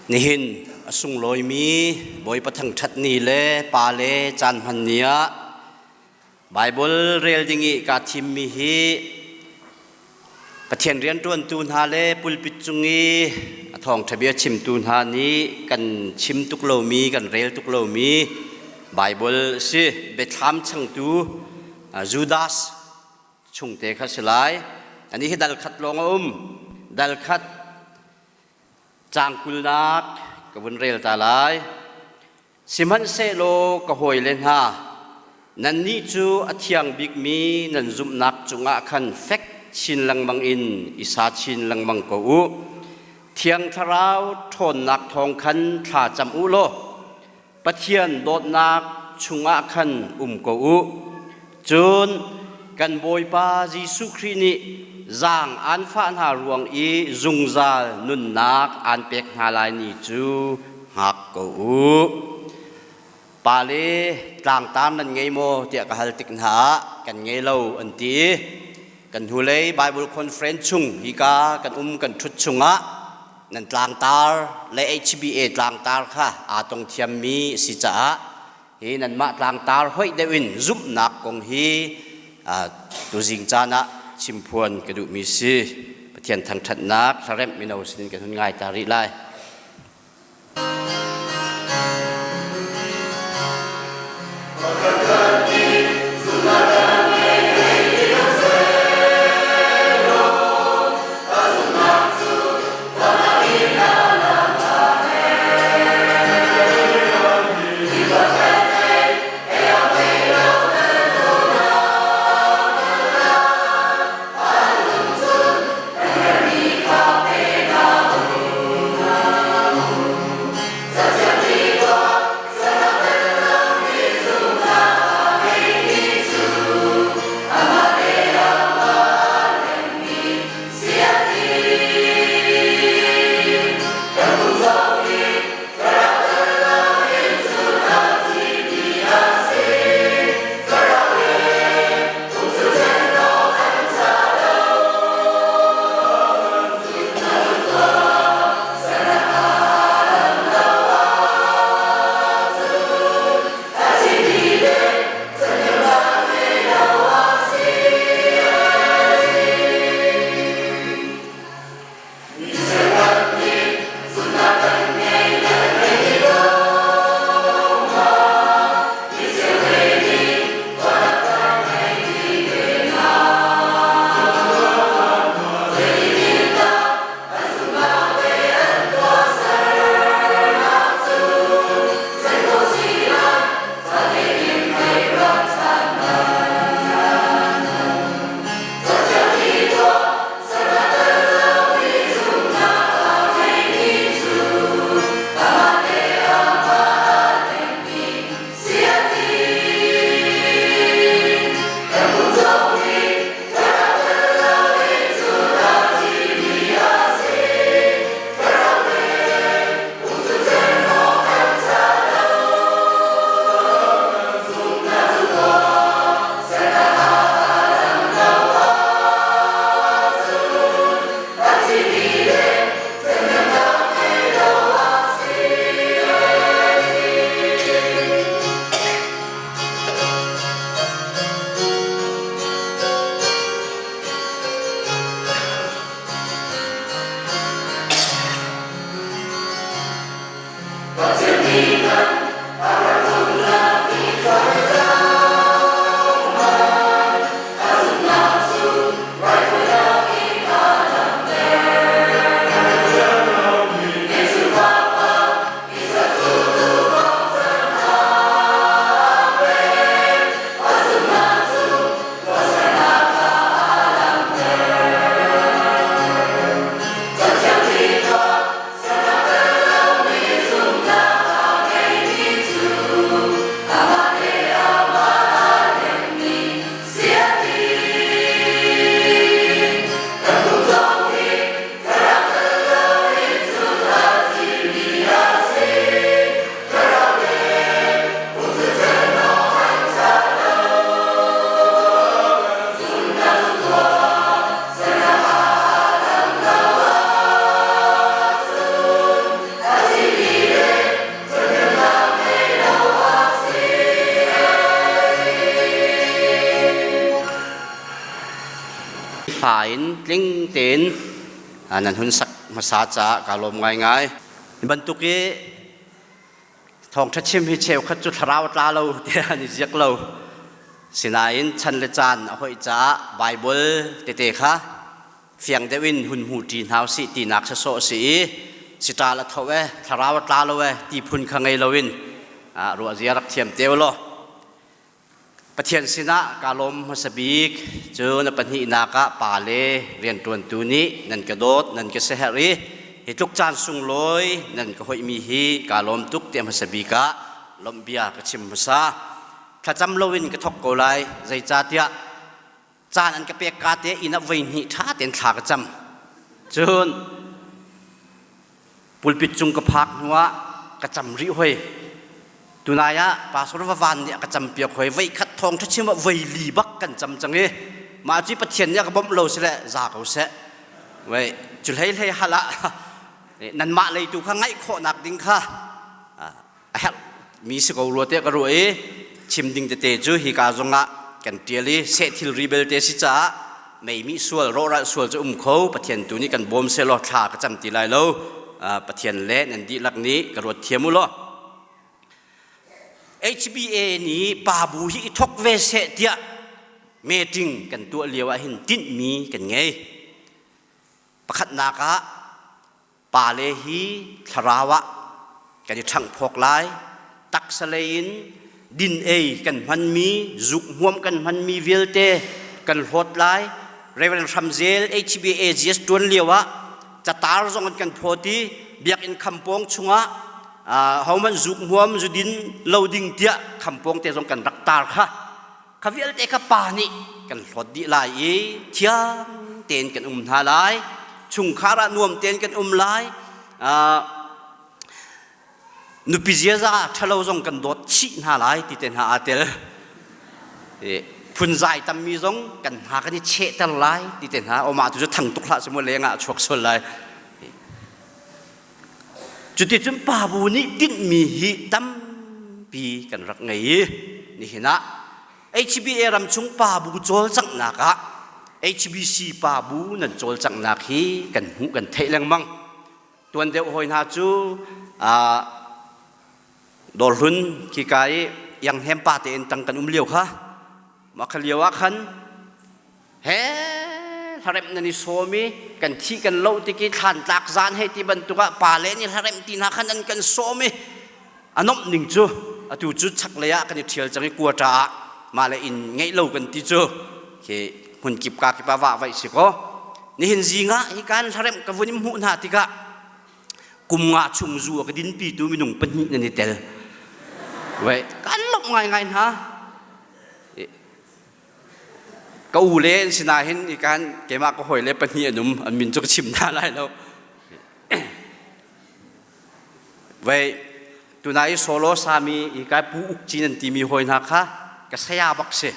Nihin a sunglawimi Bawipa thangṭhat ni le pa le caan hman ni ah Baibal rel ding i kaa thimmi hi Pathian rianṭuantu hna le pulpit cung i a thawngṭha bia chimtu hna nih kan chim tuk lomi, kan rel tuk lomi Baibal a si. Biathlam changtu Judas chungte kha si lai. Ani hi dal khat lawng a um. Dal khat Caang kulnak ka vun rel ta lai. Sihmanhsehlaw ka hawile hna, nannih cu a thiang bikmi nan zumhnak cungah khan fek chin lengmang in i sa chin lengmang ko u. Thiang Thlarau ṭhawnnak thawng khan thla cam u law Pathian dawtnak chungah khan um ko u. Cun kan Bawipa Jesuh Khrih nih zaang aan fah hna ruang i zungzal nunnak aan pek hna lai ni cu hngak ko u. Pale tlangtar nan ngei maw tiah ka hal tik hna ah kan ngei lo an ti. Kan hnulei Bible Conference chung hika kan um kan ṭhut chungah nan tlangtar le HBA tlangtar kha aa tong thiammi a si caah hi nanmah tlangtar hoih deuh in zumhnak kong hi tuzing caan ah chimphuan ka duhmi si. Pathian thangṭhatnak hlaremh mino sinin kan hun ngai ta rih lai. hla in tling tein nan hun sak hmasa caah kaa lawm ngaingai. Hi bantuk i thawngṭha chim hi cheukhat cu thlarau a tla lo tiah an i ziak lo. Sinain chan le caan a hoih caah Baibal tete kha fiang deuh in hun hmu ṭi hna usih tinak sawsawh a si i siṭal a tho e thlarau a tla lo e ti phun kha ngei loin ruahzia rak thiam te u law Pathian sinah kaa lawm hmasa bik cu na pahnihnak ah pa le rianṭuantu nih nan ka dawt nan ka siaherh i hi tluk caan sunglawi nan ka hoihmi hi kaa lawm tuk tiah hmasa bik ah lawmhbia ka chim hmasa. Thlacam loin ka thawk ko lai zeicahtiah caan an ka pek ka te inn ah voi hnih ṭha tein thla ka cam. Cun pulpit cung ka phak hnuah ka cam rih hoi. Tunai ah pastor Vavan nih a ka campiak hoi voi khat thawng ṭha chim ah voi li bak kan cam cang i mah cu Pathian nih a ka bawmh lo si le za ko seh. Wei cu hlei hlei hal ah nanmah lei tu kha ngaih khawhnak ding kha a herh mi si ko rua te ka ruah i chim ding tete cu hika zongah kan ṭial i seh thilri belte si caah meimi sual rawhral sual cu um kho Pathian tu nih kan bawm sehlaw thla ka cam ti lai lo. Pathian le nan dihlak nih ka ruat thiam u law. HBA nih pa bu hi i thok ve seh tiah meeting kan tuah lio ah hin tinhmi kan ngei. Pakhatnak ah pale hi thlarau ah kan i ṭhanghphawk lai. Taksa lei in din ei kan hmanmi, zuk hmuam kan hmanmi vialte kan hlawt lai. Reverend Hramzel HBAGS ṭuan lio ah catar zong an kan phawt i biakinn khampawng chungah hohmanh zuk hmuam zudin lo ding tiah khampawng te zong kan rak tar kha. Kha vialte kha pa nih kan hlawt dih lai i thiang tein kan um hna lai. Chungkhar ah nuam tein kan um lai. Nupi ziaza ṭhalo zong kan dawt chih hna lai ti te hna aa tel. Phunzai tammi zong kan hna kan i chehter lai ti te hna. Omah tu cu thang tuk hlah semu leng ah a chuak sual lai. Cuticun pa bu nih tinhmi hi tampi kan rak ngei i nihin ah HBA ram chung pa bu cawlcanghnak ah HBC pa bu nan cawlcanghnak hi kan hmuh kan theih lengmang. Tuan deuh hawi hna cu Dawrhlun khika i Ianghem pa tein tang kan um lio kha mah kha lio ah khan he hlaremh nan i sawm i kan thih kan loh tik i thlan tlak zan hei ti bantuk ah pa le nih hlaremh ti hna khan an kan sawm i a nomh ning cu atu cu chaklei ah kan i ṭhial cang i kuata ah mah le inn ngeih lo kan ti cu khi hmun kip ka kip ah vah vaih si kaw nihin zing ah hi kan hlaremh ka vun i hmuh hna tikah kum nga chung zu a ka dinpitu minung pahnih nan i tel wei kan lawmh ngaingai hna. Ka u le an sinah hin ikan keimah ka hawi le pahnih an um, an min cu ka chim hna lai lo. Vei tunai i solo sami i kai pu uk cin an timi hawi hna kha ka saya bak si.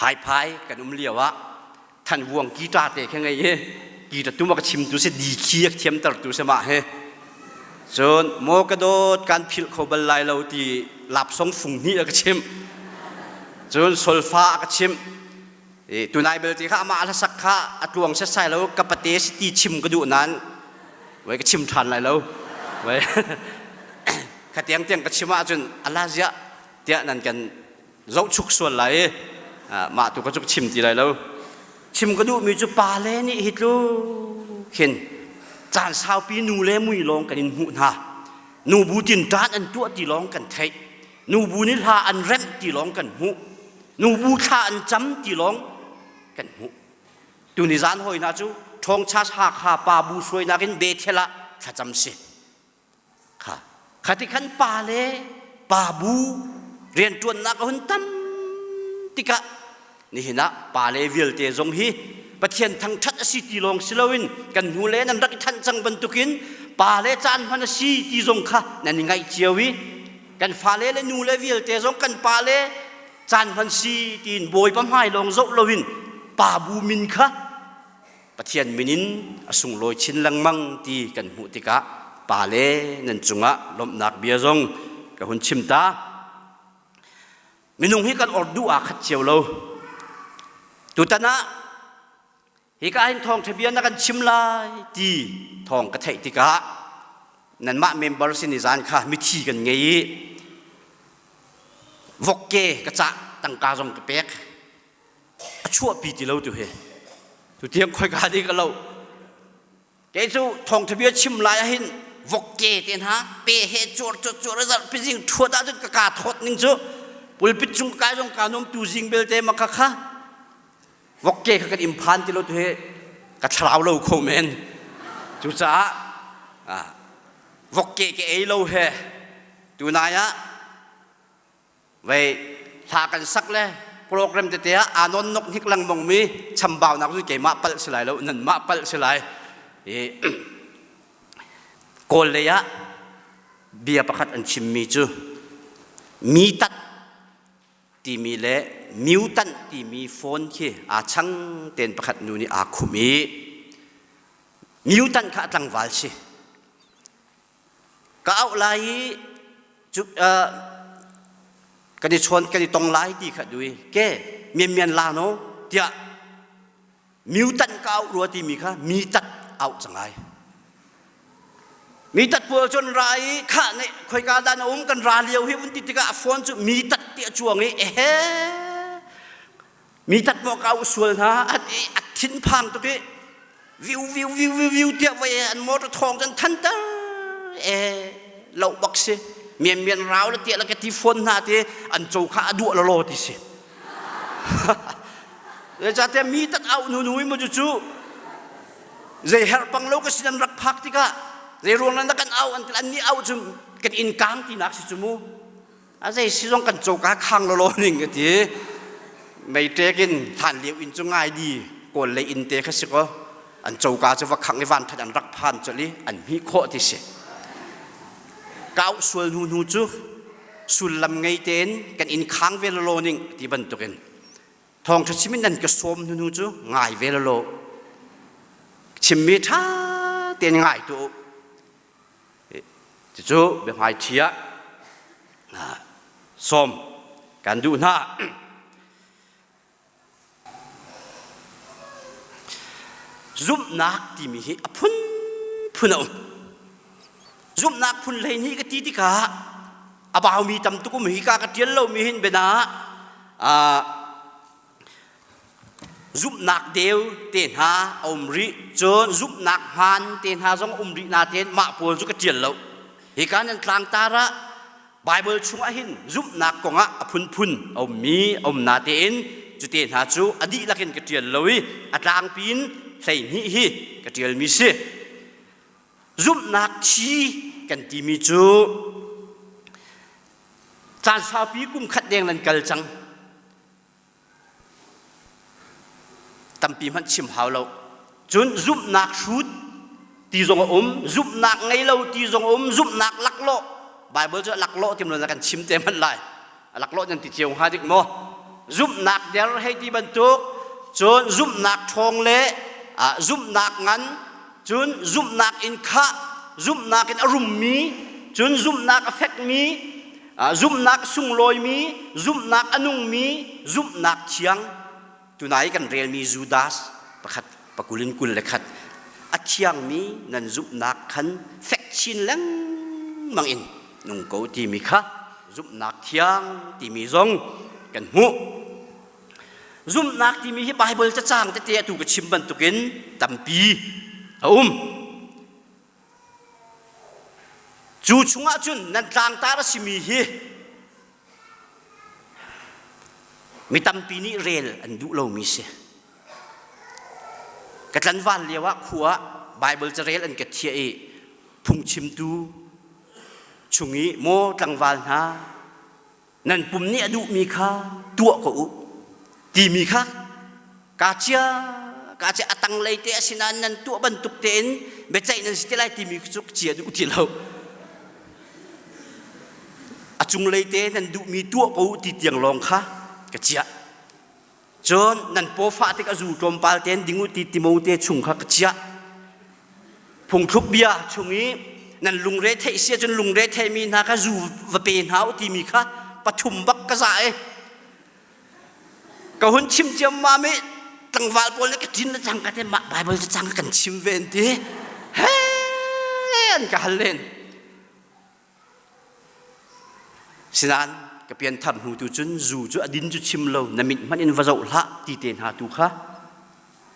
Haiphai kan um lio ah thanvuang guitar te kha ngei i guitar tum a ka chimtu si di khi a thiamtertu si mah hi. Cun maw ka dawt kan philh kho bal lai lo ti lapsong fung hnih a ka chimh. Cun solfa a ka chimh. I tunai belte kha amah hlasak kha a tluang setsai lo ka pate si ti chim ka duh nain wei ka chim ṭhan lai lo. Wei kha tiang tiang ka chim ahcun ala ziah tiah nan kan zohchuk sual lai i mah tu ka cu ka chim ti lai lo. Chim ka duhmi cu pale nih hi tluk hin caan saupi nu le mui lawng kan in hmuh hna. Nubu tinṭan an tuah ti lawng kan theih. Nubu nih hla an remh ti lawng kan hmuh. Nubu thla an cam ti lawng kan hmuh. Tuni zan hawi hna cu Ṭhawngchas Hakha pa bu hruainak in Bethel ah thlacam si. Kha khati khan pa le pa bu rianṭuannak a hun tam tikah nihin ah pa le vialte zong hi Pathian thangṭhat a si ti lawng si loin kan hnu le nan rak i thanh cang bantukin pa le caan hman a si ti zong kha nan i ngaih cio i kan fale le nu le vialte zong kan pa le caan hman si tiin Bawipa hmai lawng zoh loin pa bu min kha Pathian min in a sunglawi chin lengmang ti kan hmuh tikah pale nan cungah lawmhnak bia zong ka hun chim ta. Minung hi kan or duh aa khat cio lo. Tutan ah Hika hin thawngṭha bia na kan chim lai ti thawng ka theih tikah nanmah member sin i zan kha mithi kan ngei i vokke ka cah tangka zong ka pek a chuahpi ti lo tu hi tu tiang khoika ding ka lo Kei cu thawngṭha bia chim lai ahhin vokke te hna pe he cuar cuar cuar zarh pizing ṭhuat ahcun ka kaa thawt ning cu pulpit cung kai zong kaa nuam tu zing belte ma kha kha vokke kha kan im phan ti lo tu hi ka thlarau lo kho men. Cucaah vokke ke ei lo he tunai ah Vei hla kan sak le program tete ah aa non nok hnik lengmang mi chambaunak cu keimah palh si lai lo, nanmah palh si lai. I Kawl lei ah bia pakhat an chimmi cu mi tat timi le mutant timi phone khi aa chang ten pakhat nu nih aa khum i mutant kha a tlangval si ka auh lai i cu kan i chawn kan i tong lai ti kha dui ke mian mian la no tiah mutant ka auh rua timi kha mi tat auh cang ai. Mi tat pawl cun ra i kha ne khoika dah na um, kan ra lio hi un ti tikah a phone cu mi tat ti a cuang i ehe, mi tat maw ka auh sual hna a ti. A thinphang tuk i viu viu viu viu viu tiah voi an motor thawng kan than ter e lo bak si mian mian rau le tiah la ka ti phone hna ti an cho kha a duah lo ti si. Zeicahtiah mi tat au nu nu mu cu zei herh pang lo ka sin an rak phak tikah zei ruang nan kan au an an ni au cu kan inn kang ti nak si cu mu. A zei si zong kan coka khang lawlaw ning ka ti. Meiṭek in hlan lio inn cu ngai di kawl lei inn te kha si ko an coka cu va khang i van that an rak phan colh i an hmih khawh ti si. Kau sual hnu hnu cu sullam ngei tein kan inn khang ve lawlaw ning ti bantukin thawngṭha chim in nan ka sawm hnu hnu cu ngai ve lawlaw chimmi ṭha tein ngai tu. Cucu biahmaiṭhi ah sawm kan duh hna. Zumhnak timi hi a phunphun a um. Zumhnak phun 12 ka ti tikah a baumi tam tuk um hi ka ka ṭial lomi hin biana ah Zumhnak deu te hna a um rih, cun zumhnak hmaan te hna zong a um rih nain mah pawl cu ka ṭial lo. Hika nan tlangtar ah Baibal chungah hin zumhnak kongah a phunphun a ummi a um natein cu te hna cu a dihlak in ka ṭial lo i a tlangpi in 12 hi ka ṭialmi si. Zumhnak thi kan timi cu caan saupi kum khat deng nan kal cang. Tampi hmanh chim hau lo. Cun zumhnak hrut ti zong a um, zumhnak ngei lo ti zong a um, zumhnak laklawh. Bible cu laklawh ti na kan chim te hmanh lai. A laklawh nan ti cio hnga dik maw? Zumhnak der hei ti bantuk, cun zumhnak ṭhawng le zumhnak ngan, cun zumhnak in khah, zumhnak in a rummi, cun zumhnak a fekmi, zumhnak sunglawimi, zumhnak a nungmi, zumhnak thiang. Tunai kan relmi Judas pakhat pakul in 21 a thiangmi nan zumhnak khan fek chin lengmang in nung ko timi kha zumhnak thiang timi zong kan hmuh. Zumhnak timi hi Bible cacang tete atu ka chim bantukin tampi a um. Cu chungah cun nan tlangtar a simi hi mi tampi nih rel an duh lomi si. Ka tlanval lio ah khua ah Bible carel an ka thiah i phungchimtu chung i maw tlangval hna nan pum nih a duhmi kha tuah ko u timi kha kaa cia kaa cia. A tanglei te a si nain nan tuah bantuk tein biaceih nan si te lai timi cu cia duh ti lo. A cunglei te nan duhmi tuah ko u ti tiang lawng kha ka chiah. Cun nan paw fah tik a zu tlawmpal tein ding u ti Timote chung kha ka chiah. Phungthluk bia chung i nan lungre theih si ahcun lungre theimi hna kha zu va pe hna u timi kha pathum bak ka za i ka hun chim ciammam i. Tlangval pawl nih ka ṭin le cangka te mah Bible cacang kan chim ve an ti. He an ka hal len. Sinain ka pianthar hnu tu cun zu cu a din cu chim lo na mit hmanh in va zoh hlah ti te hna tu kha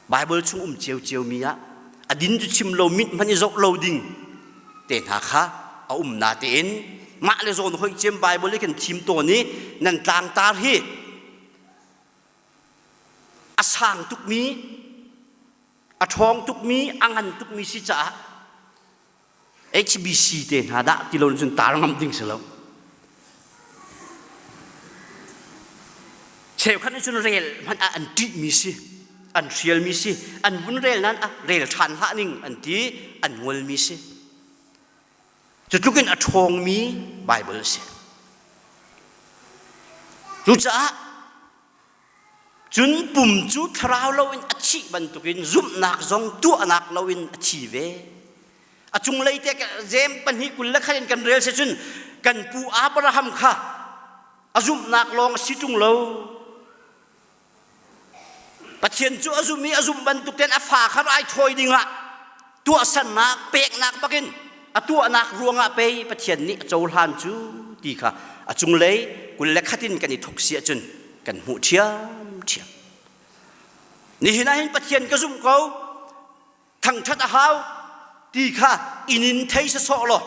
Bible chung um ciocio mi ah a din cu chim lo mit hmanh i zoh lo ding te hna kha a um na tein mah le zawn hoi cem Bible i kan thim tawn i nan tlangtar hi a sang tukmi a ṭhawng tukmi a ngan tukmi si caah HBC te hna dah ti lo cun tar ngam ding si lo. Cheukhat nih cun rel hmanh ah an ṭihmi si, an hrialmi si, an vun rel nain ah rel ṭhan hlah ning an ti, an ngolmi si. Cu tluk in a ṭhawngmi Bible a si. Cucaah Cun pum cu thlarau loin a thih bantukin zumhnak zong tuahnak loin a thi ve. A cunglei te Jeim pahnih 21 in kan rel si cun kan pu Abraham kha a zumhnak lawng a si ṭung lo. Pathian cu a zum i a zumh bantuk tein a fa kha raithawi dingah tuahsernak peknak bakin a tuahnak ruangah pei Pathian nih a cohlan cu ti kha a cunglei 21 in kan i thok si ahcun kan hmuh ṭhiamṭhiam. Nihin ah hin Pathian ka zumh ko, thangṭhat a hau ti kha inn in thei sawsawh law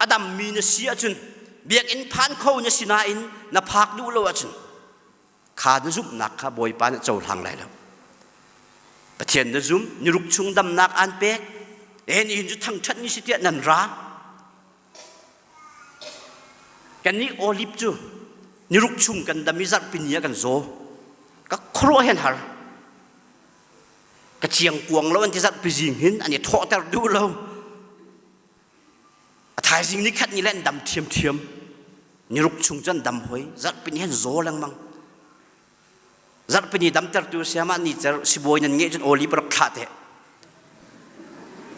a dammi na si ahcun biakinn phan kho na si nain na phak duh lo ahcun kha na zumhnak kha Bawipa nih cohlang lai lo. Pathian na zum, niruk chung damnak aan pek, eh nihin cu thangṭhat ni si tiah nan ra. Kannih olive cu niruk chung kan dam i zarhpi ni ah kan zaw. Ka khuaruah hen har. Ka chiang kuang lo an ti zarhpi zing hin an i thawhter duh lo. A thaizing ni khat ni le an dam ṭhiamṭhiam. Niruk chung cu an dam hoi. Zarhpi ni han zaw lengmang. Zarhpi ni damtertu siamah ni cer sibawi nan ngeih cun olive rak thlah te.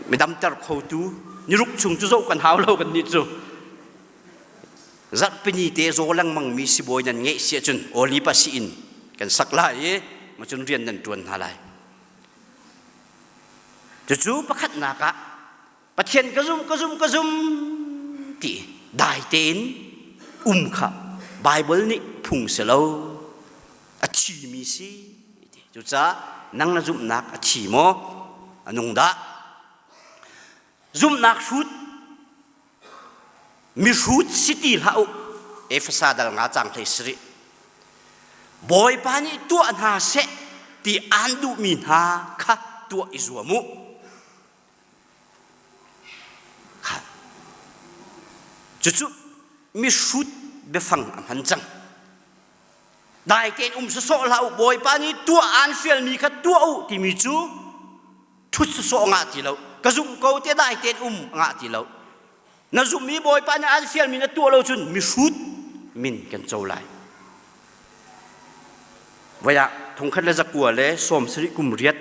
Mi damter khotu niruk chung cu zoh kan hau lo kan nih cu. Zarhpi ni te zaw lengmang mi sibawi nan ngeih si ahcun olive a si in kan sak lai i macun rian nan ṭuan hna lai. Cucu pakhatnak ah Pathian ka zum ka zum ka zum ti dai tein um kha Bible nih phung si lo a thimi si ti cucaah nang na zumhnak a thi maw a nung dah zumhnak hrut mihrut si ti hlah u Efesa dal nga cang hlei sarih Bawipa nih tuah hna seh ti aan duhmi hna kha tuah i zuam u Cucu mihrut biafang a hman cang. Dai tein um sawsawh hlah u, Bawipa nih tuah aan fialmi kha tuah u timi cu ṭhut sawsawh ngah ti lo. Ka zumh ko te dai tein um ngah ti lo. Na zumhmi Bawipa nih aan fialmi na tuah lo cun mihrut min kan co lai. Voi ah 1970 kum riat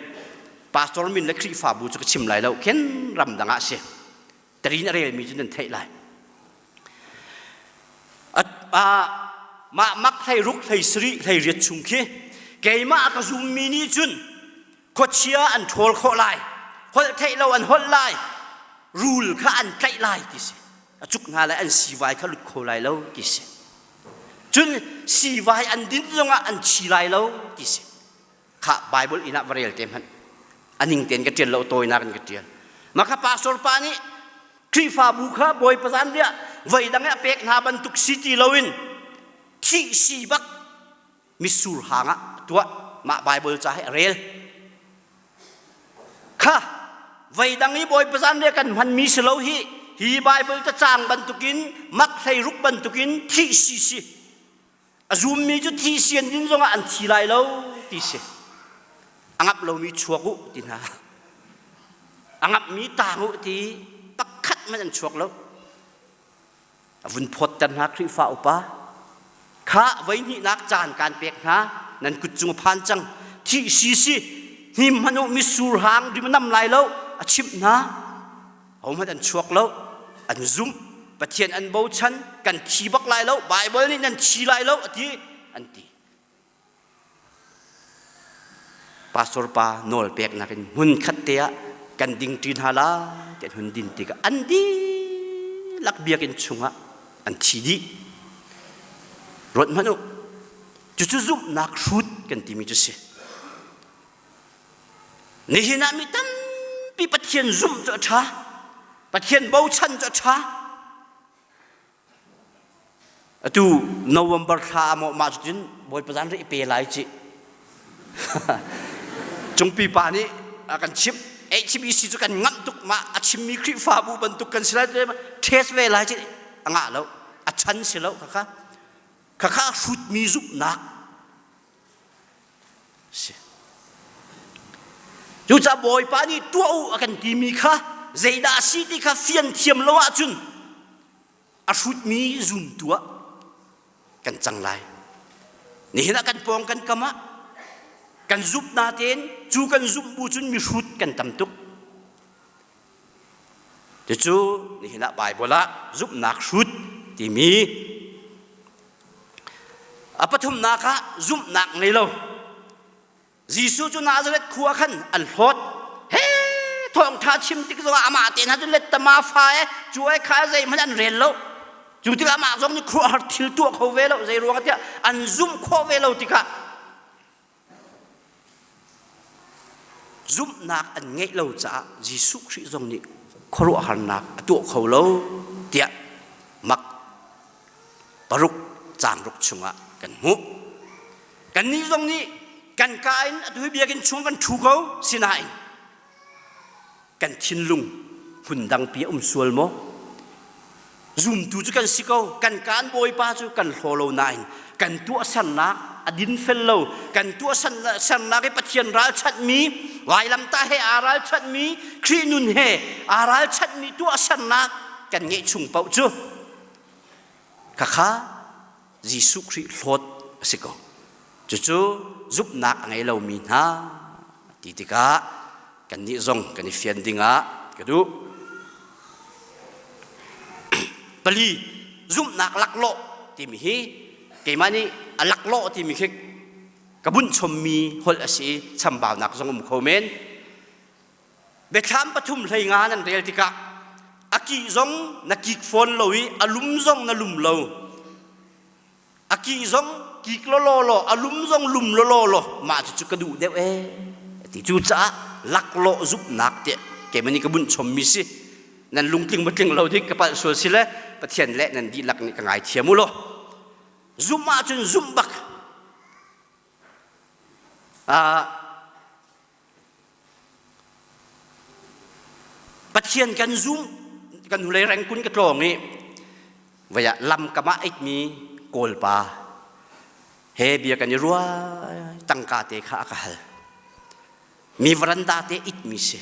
pastor min le Khrihfabu cu ka chim lai lo khin ramdang ah si tarin a relmi cu nan theih lai mah mak hlei ruk hlei sarih hlei riat chung khi keimah ka zummi nih cun khuachia an ṭhawl khawh lai holh theih lo an holh lai rul kha an tlaih lai ti si a cuk hna lai an siivai kha lut kho lai lo ti si cun siivai an din zongah an thi lai lo ti si kha Bible inn ah va rel te hmanh a ning tein ka ṭial lo tawinak in ka ṭial mah kha pastor pa nih Khrihfabu kha Bawipa zan riah voi dang i a pek hna bantuk si ti loin thih si bak mitsur hang ah a tuah mah Bible ca hi a rel kha voi dang i Bawipa zan riah kan hmanmi si lo hi hi Bible cacang bantukin mak hlei ruk bantukin thih si si A zummi cu thi sian ding zongah an thi lai lo ti si. A ngap lomi chuak u ti hna. A ngapmi tang u ti pakhat hmanh an chuak lo. A vun phawtter hna Khrihfa upa. Kha voi hnihnak caan kaan pek hna nan kut cung a phan cang. Thih si si hnim hmanh u mitsur hang rim a nam lai lo a chimh hna. Hohmanh an chuak lo, an zumh, Pathian an bochan, kan thi bak lai lo, Baibal nih nan thi lai lo a ti, an ti. Pastor pa nawl peknak in hmun khat te ah kan ding ṭi hna la ti an hun din tikah an dihlak biakinn chungah an thi dih. Ruat hmanh u. Cucu zumhnak hrut kan timi cu si. Nihin ah mi tampi Pathian zumh cu a ṭha. Pathian bochan cu a ṭha. Atu November thla ah maw mah cutin Bawipa zan ri pe lai ci. Cungpi pa nih a kan chimh HBC cu kan ngamh tuk mah a chimmi Khrihfabu bantuk kan si lai test ve lai ci a ngah lo a chan si lo khakha khakha hrutmi zumhnak si. Cucaah Bawipa nih tuah u a kan timi kha zeidah a si ti kha fian thiam lo ahcun a hrutmi zumtu ah kan cang lai. Nihin ah kan pawng kan kam ah kan zumh natein cu kan zumh bu cun mihrut kan tam tuk. Cucu nihin ah Baibal ah zumhnak hrut timi a pathumnak ah zumhnak ngei lo. Jesuh cu Nazareth khua khan an hlawt. He thawngṭha chim tik zongah amah te hna cu lettama fa e cu ai kha zeihmanh an rel lo. Cu tikah amah zong nih khuaruahhar thil tuah kho ve lo zei ruangah tiah an zumh khawh ve lo tikah Zumhnak an ngeih lo caah Jesuh Khrih zong nih khuaruahharnak a tuah kho lo tiah mak paruk caangruk chungah kan hmuh. Kannih zong nih kan ka in atu hi biakinn chung kan ṭhu ko sinain kan thinlung hmun dangpi a um sual maw? Zumtu cu kan si ko, kan kaan Bawipa cu kan hlaw lo nain kan tuahsernak a dinfel lo, kan tuahsernak i Pathian ralchanhmi, vailamtah he aa ralchanhmi, Khrih nun he aa ralchanhmi tuahsernak kan ngeih chung paoh cu khakha Jesuh Khrih hlawt a si ko. Cucu zumhnak a ngei lomi hna ti tikah kannih zong kan i fian dingah ka duh. Pali zumhnak laklawh timi hi keimah nih a laklawh timi khi ka bunh chommi holh a si i chambaunak zong um kho men. Biathlam pathum hlei nga nan rel tikah a kih zong na kik fawn lo i a lum zong na lum lo. A kih zong kik lawlaw law a lum zong lum lawlaw law mah cucu ka duh deuh ee ti cucaah laklawh zumhnak tiah keimah nih ka bunh chommi si nan lungtling ma tling lo dik ka palh sual si le Pathian le nan dihlak nih ka ngaithiam u law zumh ahcun zumh bak Pathian kan zum kan hnulei rengkun ka tlawng i voi ah lamkam ah itmi Kawlpa he bia kan i rua tangka te kha a ka hal. Mi varanda te itmi si.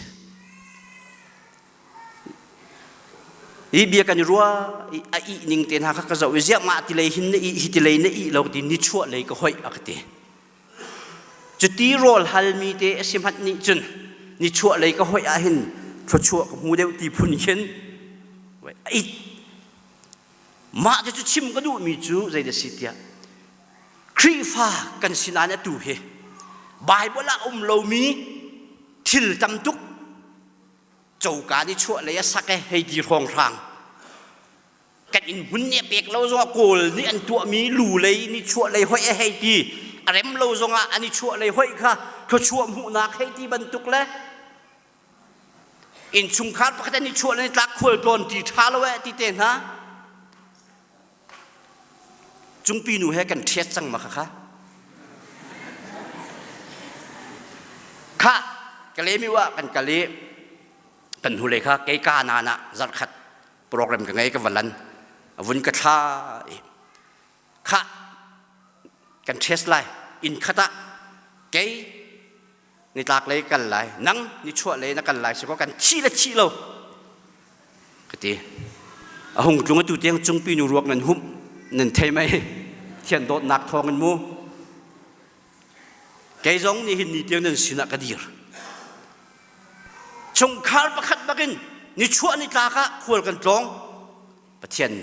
Hi bia kan i rua i a ih ning te hna kha ka zoh i ziah mah ti lei hin na ih hi ti lei na ih lo ti nichuah lei ka hoih a ka ti. Cuti rawl halmi te a si hmanh nih cun nichuah lei ka hoih ahhin thluachuah ka hmu deuh ti phun khin a it. Mah cu chim ka duhmi cu zeidah si tiah Khrihfa kan si nain atu hi Bible ah um lomi thil tam tuk coka nichuah lei a sak e hei ti hrawnghrang kan inn hmun nih a pek lo zongah kawl nih an tuahmi lu lei nichuah lei hoih a hei ti a rem lo zongah an i chuah lei hoih kha thluachuah hmuhnak hei ti bantuk le innchungkhar pakhat an i chuah le tlak khual tlawn ti ṭha lo eh ti te hna cungpi nu he kan ṭhiat cang ma kha kha kalemi wa kan kal i kan hnulei kha kei ka nana zarkhat program ka ngei ka va lan a vun ka thla i khah kan test lai inn khat ah kei nitlak lei kal lai nang nichuah lei na kal lai si ko kan thi le thi lo ka ti a hung tlung atu tiang cungpi nu ruak nan humh nan thei mei thian dawtnak thawng in mu Kei zong nih hin ni tiang nan sinah ka dir. Chungkhar pakhat bakin nichuah nitlak ah khual kan tlawng. Pathian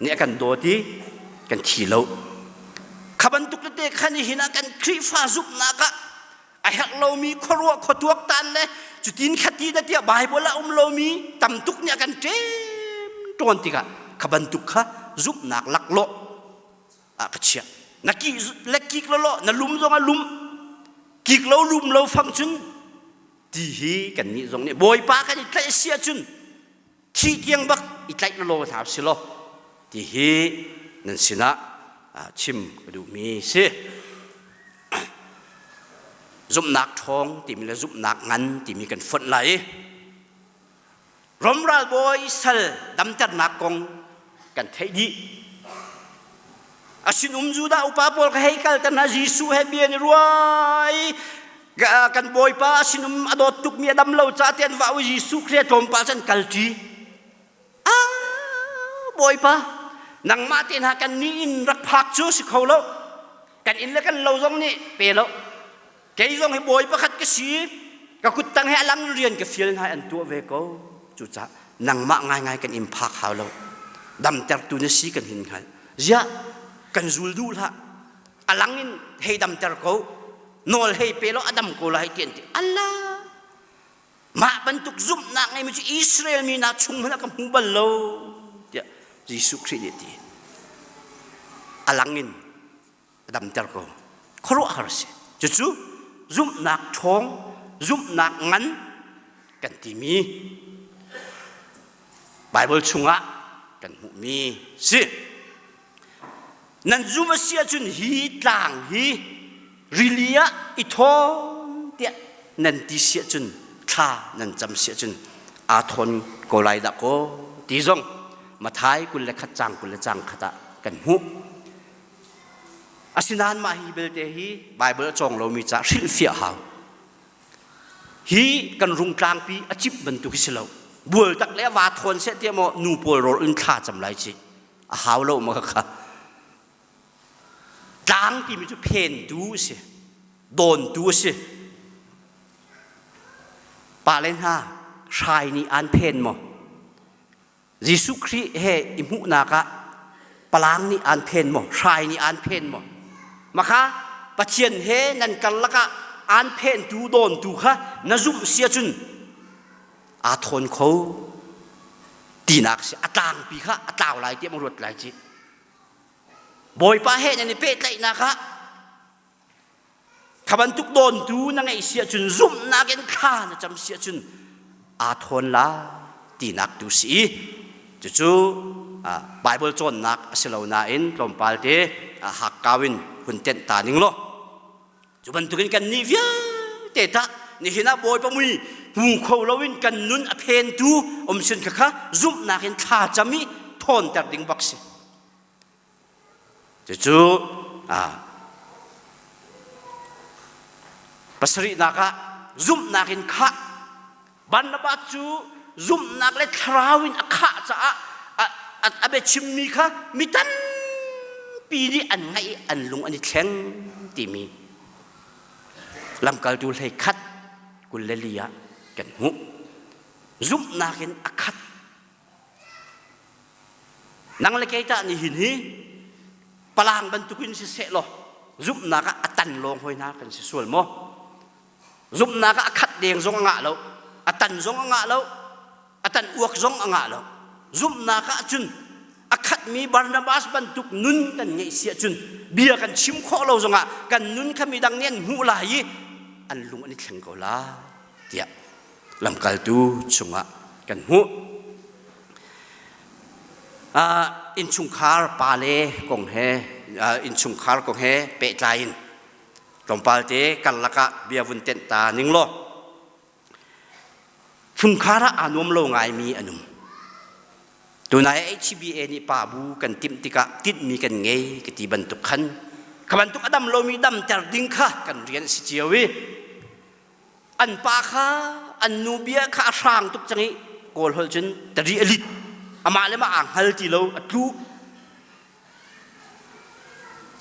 nih a kan dawt i kan thi lo. Kha bantuk tete khan nihin ah kan Khrihfa zumhnak ah A herh lomi khuaruah khuatuak tan le cutin khati na tiah Bible ah um lomi tam tuk nih a kan ṭem ṭawn tikah kha bantuk kha zumhnak laklawh ah ka chiah. Na ki le kik lo na lum zong a lum kik lo lum lo fang cun ti hi kan nih zong nih Bawipa kan i tlaih si ahcun thi tiang bak i tlaih law hna si law ti hi nan sinah chim ka duhmi si. Zumhnak ṭhawng timi le zumhnak ngan timi kan fonh lai i Rom ralbawi sal damternak kong kan theih dih. A sinum Judah upa pawl ka hei kalter hna Jesuh he bia an i ruai kan bawipa a sinum a dawt tukmi a dam lo caah ti an va u Jesuh Khrih tlawmpal can kalṭi. Ah bawipa nangmah te hna kan ni in rak phak cu si kho lo kan inn le kan lo zong nih pe lo Kei zong hi bawi pakhat ka si. Ka kuttang he a lang rian ka fial hna an tuah ve ko. Cucaah nangmah ngaingai kan in phak hau lo. Damtertu na si kan hin hngal. Ziah kan zul duh hlah. A lang in hei damter ko. Nawl hei pe law a dam ko lai ti an ti. Allah! Mah bantuk zumhnak ngeimi cu Israel mi hna chung hmanh ah ka hmu bal lo tiah Jesuh Khrih nih a ti. A lang in a damter ko. Khuaruahhar a si. Cucu zumhnak ṭhawng, zumhnak ngan kan timi Bible chungah kan hmuhmi si. Nan zum a si ahcun hi tlang hi rili ah i thawn tiah nan ti si ahcun thla nan cam si ahcun aa thawn ko lai dah kaw ti zong Mathai 21 caang 21 ah kan hmuh. Asinain mah hi belte hi Baibal a cawng lomi caah hrilhfiah hau. Hi kan rungtlangpi a cip bantuk hi si lo. Bual tak le va thawn seh tiah maw nu pawl rawl in thla cam lai ci. A hau lo ma kha. Tlang timi cu phentu a si. Dawntu a si. Pale hna hrai nih an phen maw? Jesuh Khrih he i hmuhnak ah palang nih aan phen maw hrai nih aan phen maw makha Pathian he nan karlak ah aan phentu dawntu kha na zumh si ahcun aa thawn kho tinak si a tlangpi kha a tlau lai tiah ma ruat lai ci Bawipa he nan i pehtlaihnak ah Kha bantuk dawntu na ngeih si ahcun zumhnak in thla na cam si ahcun aa thawn la tinak tu si i cucu Bible cawnnak a si lo nain tlawmpal te hakkau in hun tenh ta ning law cu bantukin kan nih vialte tah nihin ah Bawipa mui hmu kho loin kan nun a phentu um sin kha kha zumhnak in thla cam i thawnter ding bak si. Cucu pasarihnak ah zumhnak in khah. Barnabas cu zumhnak le thlarau in a khah caah a biachimmi kha mi tampi nih an ngaih i an lung an i thleng timi lamkaltu hlei khat 24 ah kan hmuh. Zumhnak in a khat. Nang le kei tah nihin hi palang bantukin siseh law zumhnak ah a tan lawng hoi hna kan si sual maw? Zumhnak ah a khat deng zong a ngah lo, a tan zong a ngah lo, a tan uak zong a ngah lo. Zumhnak ah cun a khatmi Barnabas bantuk nun kan ngeih si ahcun bia kan chim khawh lo zongah kan nun kha midang nih an hmuh lai i an lung an i thleng ko lai tiah lamkaltu chungah kan hmuh. Innchungkhar pale kong he innchungkhar kong he pehtlai in tlawmpal te karlak ah bia vun tenh ta ning law chungkhar ah aa nuam lo ngaimi an um. Tunai HBA nih pa bu kan timh tikah tinhmi kan ngei ka ti bantuk khan kha bantuk a dam lomi damter ding kha kan rian a si cio i An pa kha an nu bia kha a hrang tuk cang i Kawl holh cun tari a lit. Amah le mah aa hngal ti lo, a tlu.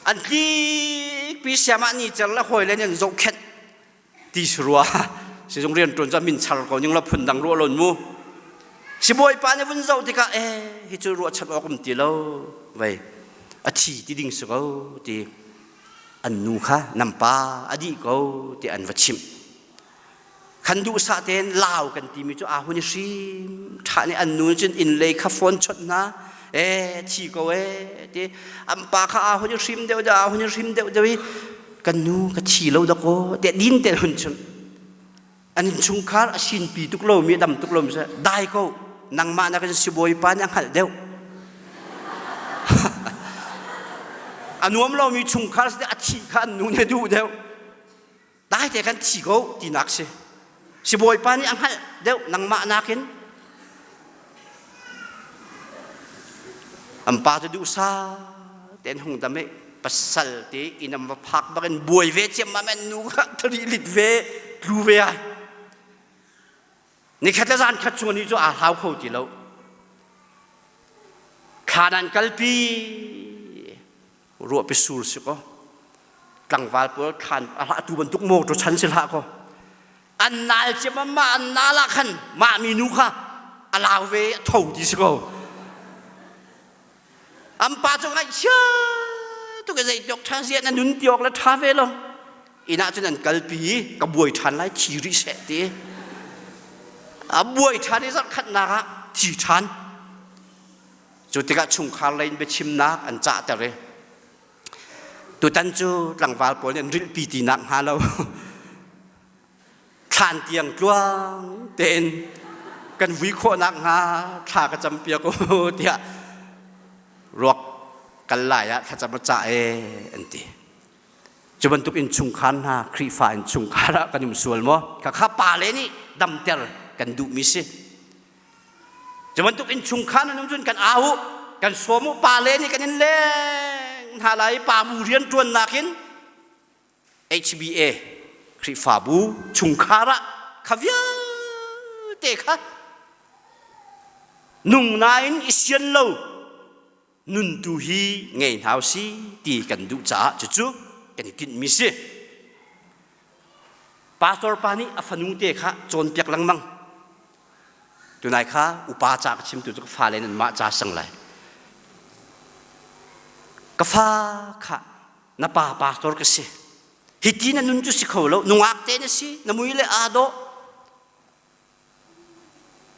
An tlikpi siamah ni cer le hawi le nih an zohkhenh ti si rua. Sizung rian ṭuan cu min char ko ning la phun dang ruah lon mu. Sibawipa nih vun zoh tikah eh hi cu ruahchan awk um ti lo vei a thi ti ding si ko ti. An nu kha nan pa a dih ko ti an va chimh. Khan duhsah tein lau kan timi cu aa hun i hrim ṭha nih an nu cun inn lei kha phone chawnh hna e thi ko e ti an pa kha aa hun i hrim deuh deuh aa hun i hrim deuh deuh i kan nu ka thi lo dakaw tiah din tein hun chimh. An innchungkhar a sinpi tuk lomi a dam tuk lomi cu dai ko nangmah nakin sibawipa nih a hngalh deuh. A nuam lomi chungkhar si a thih kha an nu nih a duh deuh. Dai te kan thi ko tinak si. Sibawipa nih a hngalh deuh nangmah nakin. An pa cu duhsah tein hung dam i pasal te inn an va phak bakin buai ve ciammam an nu kha thari lit ve tlu ve ai. Nikhat le zan khat chung ni cu aa hlau kho ti lo. Thlan an kalpi ruahpi sur si ko. Tlangval pawl thlan a hlah tu bantuk motor chan si hlah ko. An nal ciammam mah an nal ah khan mah minu kha a lau ve a tho ti si ko. An pa cu ngaihchia tuk i zeitiawk ṭha ziah na nun tiawk le ṭha ve lo. Inn ah cun an kalpi i ka buai ṭhan lai thi rih seh ti. A buai ṭhan i zarhkhatnak ah thi ṭhan. Cu tikah chungkhar lei in biachimnak an cahter i tutan cu tlangval pawl nih an rilhpi ti nak hnga lo. Thlan tiang tluang tein kan vui khawh nakhnga thla ka campiak u tiah ruak kal lai ah thlacam a cah e an ti. Cu bantuk innchungkhar hna Khrihfa innchungkhar ah kan um sual maw? Khakha pale nih damter kan duhmi si. Cu bantuk innchungkhar nan um cun kan au u, kan sawm u, pale nih kan in leng hna lai pa bu rianṭuannak in HBA Khrihfabu chungkhar ah kha vialte kha nung nain i sian lo nun tu hi ngei hna si ti kan duh caah cucu kan i tinhmi si. Pastor pa nih a fanu te kha cawnpiak lengmang. Tunai kha upa ca ka chimtu cu ka fale nan mah ca sang lai. Ka fa kha na pa pastor ka si hiti na nun cu si kho lo nungak te na si na mui le aa dawh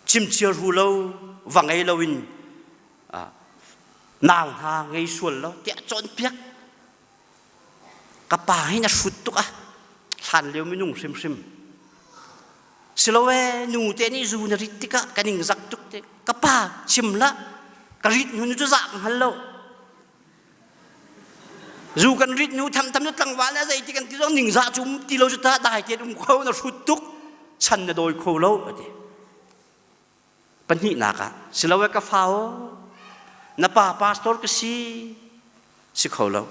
chimchia ru lo va ngei lo in nau hna ngei sual lo tiah cawnpiak ka pa hi na hrut tuk ah hlan lio minung hrimhrim siloe nu te nih zu na rit tikah ka ning zak tuk te ka pa chim la ka rit hnu cu zah ka hngal lo Zu kan rit hnu thamtham cu tlangval a zei ti kan ti zong ningzah cu um ti lo cu ta dai tein um kho na hrut tuk chan na dawi kho lo a ti. Pahnihnak ah siloe ka fa aw na pa pastor ka si si kho lo.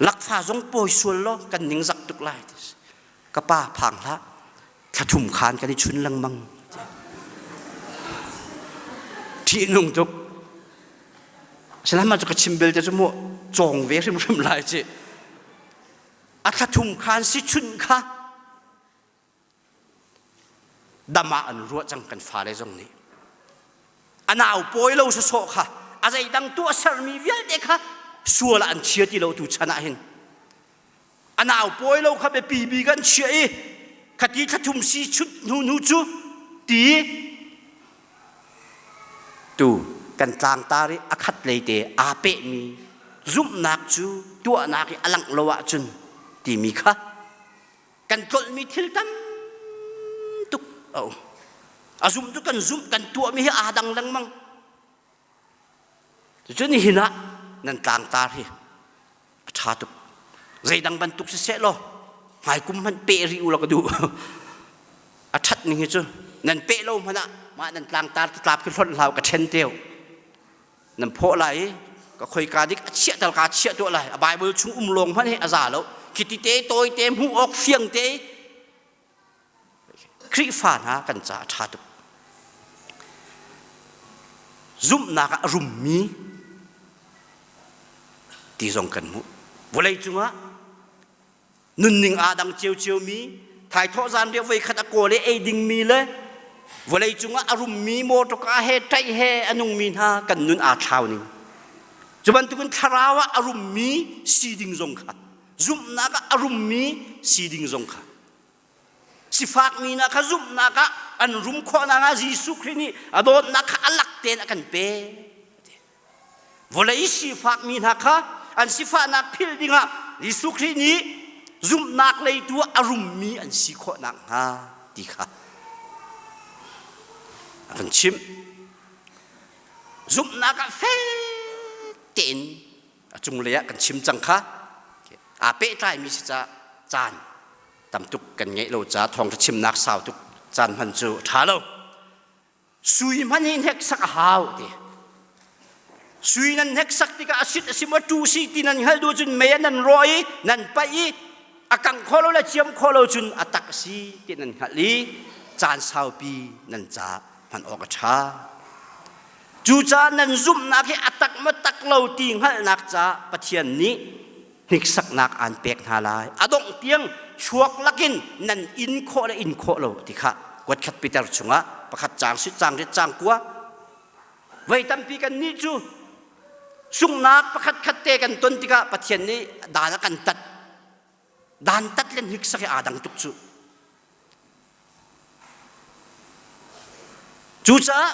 Lakfa zong pawi sual law kan ningzak tuk lai ti. Ka pa phang hlah thla thum khan kan i chun lengmang. Ṭihnung tuk. Asinain mah cu ka chim belte cu mu cawng ve hrimhrim lai ci. A thla thum khan si chunh kha dam ah an ruah cang kan fale zong nih. A nau pawi lo sawsawh kha a zeidang tuah sermi vialte kha sual ah an chia ti lo tu chan ah hin. A nau pawi lo kha biapi bik an chiah i khati thlathum si chut hnu hnu cu ti tu kan tlangtar i a khat lei te aa pehmi zumhnak cu tuahnak i a langh lo ahcun timi kha kan tlolhmi thil tam tuk a um. A zumh cu kan zumh kan tuahmi hi aa dang lengmang. Cucu nihin ah nan tlangtar hi a ṭha tuk. Zeidang bantuk siseh law hmaikum hmanh peh rih u law ka duh. A ṭhat ning hi cu nan peh lo hmanh ah mah nan tlangtar tlap khi hlonh hlau ka ṭhen teo. Nan phawh lai i ka khoika dik a chiah tal ka chiah tuah lai. A Bible chung um lawng hmanh hi a za lo. Khiti te tawi te hmuh awk fiang te Khrihfa hna kan caah a ṭha tuk. Zumhnak ah a rummi ti zong kan hmuh. Vawlei cungah nunning aa dang ciocio mi, thaithawh zanriah voikhat a kawl i ei dingmi le vawlei cungah a rummi mawṭawka he ṭaih he a nungmi hna kan nun aa thlau ning. Cu bantukin thlarau ah a rummi si ding zong kha zumhnak ah a rummi si ding zong kha sifakmi hna kha zumhnak ah an rum khawh nakhnga Jesuh Khrih nih a dawtnak kha a lak tein a kan pek. Vawlei sifakmi hna kha an sifahnak philh dingah Jesuh Khrih nih zumhnak leitu a rummi an si khawh nakhnga ti kha a kan chimh. Zumhnak ah fek tein a cunglei ah kan chim cang kha aa pehtlaimi si ca caan tam tuk kan ngeih lo ca thawngṭha chimnak sau tuk caan hman cu a ṭha lo. Sui hmanh hi hneksak a hau ti. Sui nan hneksak tikah a sit a si maw ṭu si ti nan hngalh duh cun mei ah nan rawh i nan paih i a kang kho lo le ciam kho lo cun a tak a si ti nan hngalh i caan saupi nan ca hman awk a ṭha. Cucaah nan zumhnak hi a tak maw tak lo ti hngalhnak caah Pathian nih hniksaknak aan pek hna lai. A dongh tiang chuak lakin nan in khawh le in khawh lo ti kha kuatkhat Peter chungah pakhat caang si caang riat caang kua voi tampi kan nih cu sunghnak pakhat khat te kan ton tikah Pathian nih dan a kan tat dan tat le hniksak hi aa dang tuk cu Cucaah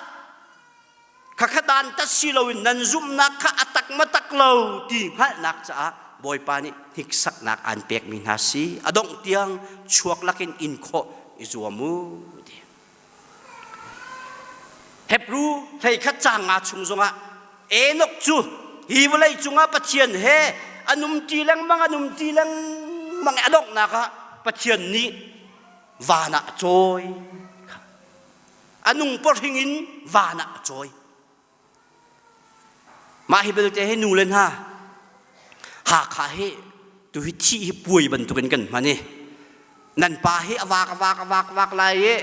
khakha dan tat si loin nan zumhnak kha a tak ma tak lo ti hngalhnak caah Bawipa nih hniksaknak aan pekmi hna si. A dongh tiang chuak lakin in khawh i zuam u ti. Hebru hleikhat caang nga chung zongah Enoch cu hi vawlei cungah Pathian he an umṭi lengmang an umṭi lengmang i a donghnak ah Pathian nih van ah a cawi. A nung pawhring in van ah a cawi. Mah hi belte hi nu le hna Hakha hi tu hi thih hi puai bantukin kan hman i nan pa hi a vak a vak a vak vak lai i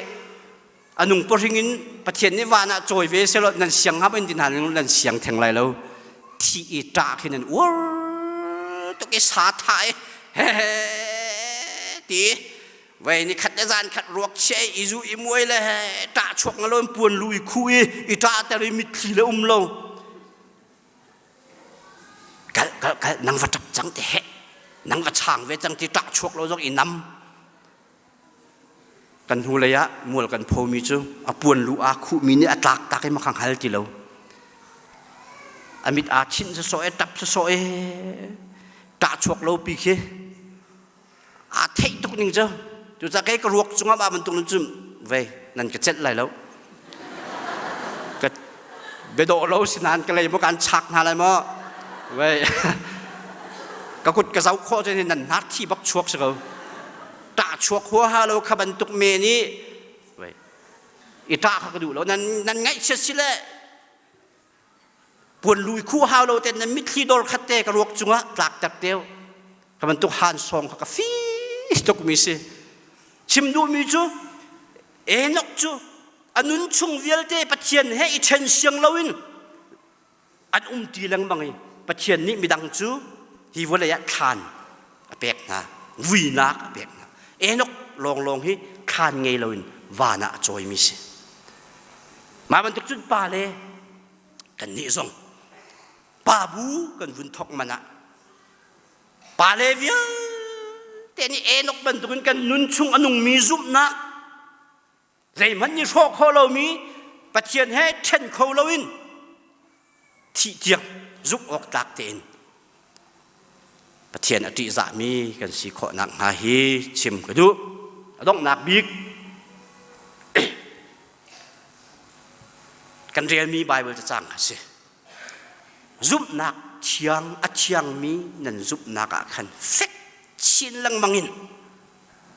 a nung pawhring in Pathian nih van ah cawi ve selaw nan siang hnga in ti hna nan siang theng lai lo thih i ṭah khi nan uar tuk i sa tha i he he ti Vei ni khat le zan khat ruak chia i zu i muai le ṭah chuak nga lo in puan lu i khu i i ṭah ter i mitthli le um lo. Kal kal kal nang va ṭap cang te he nang va chang ve cang ti ṭah chuak lo zong i nam. Kan hnu lei ah mual kan phomi cu a puan lu aa khuhmi nih a tlak tak i makhang hal ti lo. A mit aa chinh sawsawh e ṭap sawsawh e ṭah chuak lo pi khi aa theih tuk ning cu cucaah kei ka ruak cungah mah bantuk nun cu vei nan ka celh lai lo ka biadawh lo si nain ka lei maw kaan chak hna lai maw vei ka kut ka zoh khawh cun nan hnar thi bak chuak si ko ṭah chuak huaha lo kha bantuk men i vei i ṭah kha ka duh lo nan nan ngaihchiat si le Puanlu i khuh hau lo tein nan mitthli dor khat te ka ruak cungah tlak ter teu. Ka bantuk han sawng kha ka fi tukmi si. Chim duhmi cu Enoch cu a nun chung vialte Pathian he i ṭhen siang loin an um ti lengmang i Pathian nih midang cu hi vawlei ah thlan a pek hna, vuinak a pek hna. Enoch lawnglawng hi thlan ngei loin van ah a cawimi si. Mah bantuk cun pa le kannih zong pa bu kan vun thawk man ah pa le vialte nih Enoch bantukin kan nun chung a nungmi zumhnak zeihmanh nih hrawh khawh lomi Pathian he ṭhen kho loin thih tiang zumh awk tlak tein Pathian a ṭihzahmi kan si khawh nakhnga hi chim ka duh. A donghnak bik kan relmi Baibal cacang kha si. Zumhnak thiang a thiangmi nan zumhnak ah khan fek chin lengmang in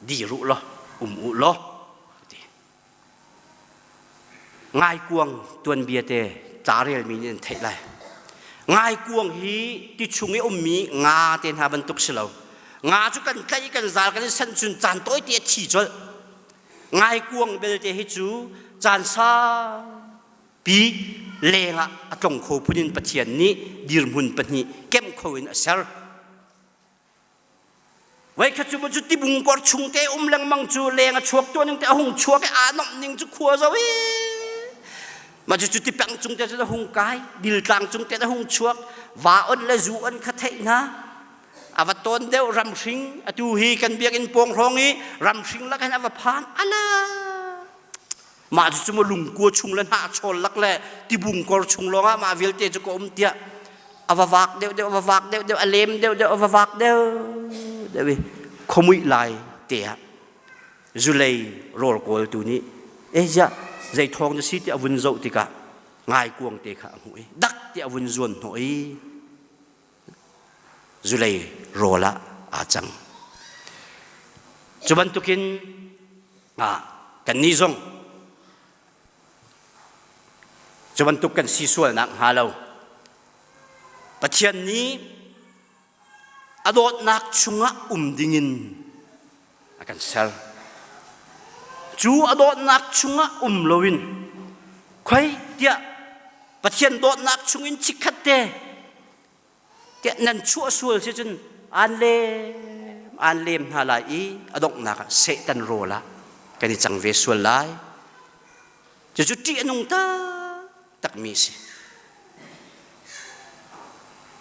dir u law um u law ti. Ngaikuang tuanbia te ca relmi nih an theih lai. Ngaikuang hi ti chung i ummi nga te hna bantuk si lo. Nga cu kan tlaih kan zal kan i sanh cun caan tawi te a thi colh. Ngaikuang belte hi cu caan saupi lengah a tlong kho phun in Pathian nih dirhmun pahnih kemh kho in a ser. Voikhat cu cu tibung kor chung te um lengmang cu leng a chuak tuah ning te a hung chuak i aa nomh ning cu khua zo i. Mah cu tipeng cung te cu hung kai, diltlang cung te hung chuak, va on le zu on kha theih hna. A va tawn deuh ramhring, atu hi kan biakinn pawng hrawng i ramhring lak hin a va phan. Ala! Mah cu cu lungkua chung le hnah chawl lak le tibung kor chung lawngah mah vialte cu ka um tiah a va vak deuh deuh, a va vak deuh deuh, a lem deuh deuh, a va vak deuh deuh i khuamuih lai te ah zulei rawl kawltu nih e ziah zei thawng na si ti a vun zoh tikah ngaikuang te kha a hmuh i dak ti a vun zuan hnawh i zulei rawl ah aa cang. Cu bantukin kannih zong cu bantuk kan si sualnak hnga lo Pathian nih a dawtnak chungah um dingin a kan ser. Cu a dawtnak chungah um loin khoi tiah Pathian dawtnak chungin chikkhat te tiah nan chuah sual si cun aan lem aan lem hna lai i a donghnak ah Satan rawl ah kan i cang ve sual lai. Cucu ṭih a nung taktakmi a si.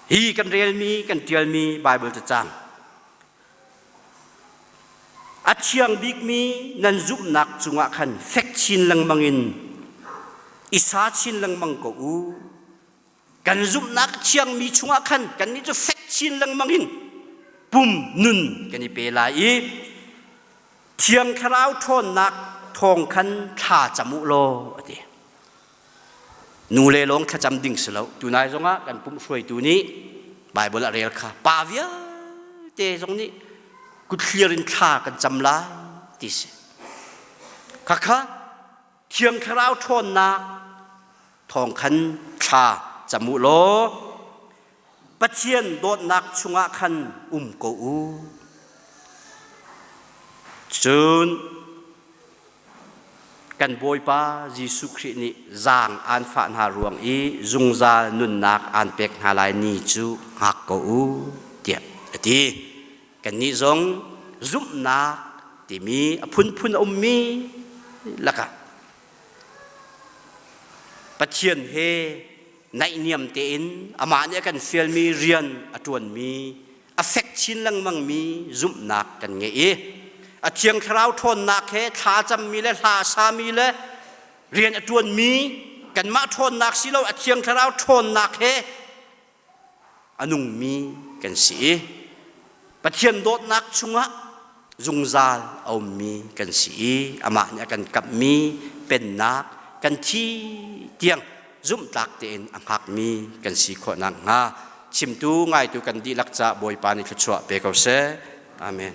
Hi kan relmi, kan ṭialmi Baibal cacang a thiang bikmi nan zumhnak cungah khan fek chin lengmang in i sa chin lengmang ko u. Kan zumhnak a thiangmi chungah khan kannih cu fek chin lengmang in pum nun kan i pe lai i Thiang Thlarau ṭhawnnak thawng khan thla cam u law a ti. Nu le lawng thlacam ding si lo. Tunai zongah kan pumh hruaitu nih Baibal a rel kha pa vialte zong nih kut thlir in thla kan cam lai ti si. Khakha Thiang Thlarau ṭhawnnak thawng khan thla cam u law Pathian dawtnak chungah khan um ko u. Cun kan Bawipa Jesuh Khrih nih zaang aan fah hna ruang i zungzal nunnak aan pek hna lai ni cu hngak ko u tiah a ti. Kannih zong zumhnak timi a phunphun a ummi lakah Pathian he naihniam tein amah nih a kan fialmi rian a ṭuanmi a fek chin lengmangmi zumhnak kan ngei i a thiang thlarau ṭhawnnak he thla cammi le hla a sami le rian a ṭuanmi kanmah ṭhawnnak si lo a thiang thlarau ṭhawnnak he a nungmi kan si i Pathian dawtnak chungah zungzal a ummi kan si i amah nih a kan kamhmi pennak kan thi tiang zumhtlak tein a hngakmi kan si khawh nakhnga chimtu ngaitu kan dihlak ca Bawipa nih thluachuah pe ko seh. Amen.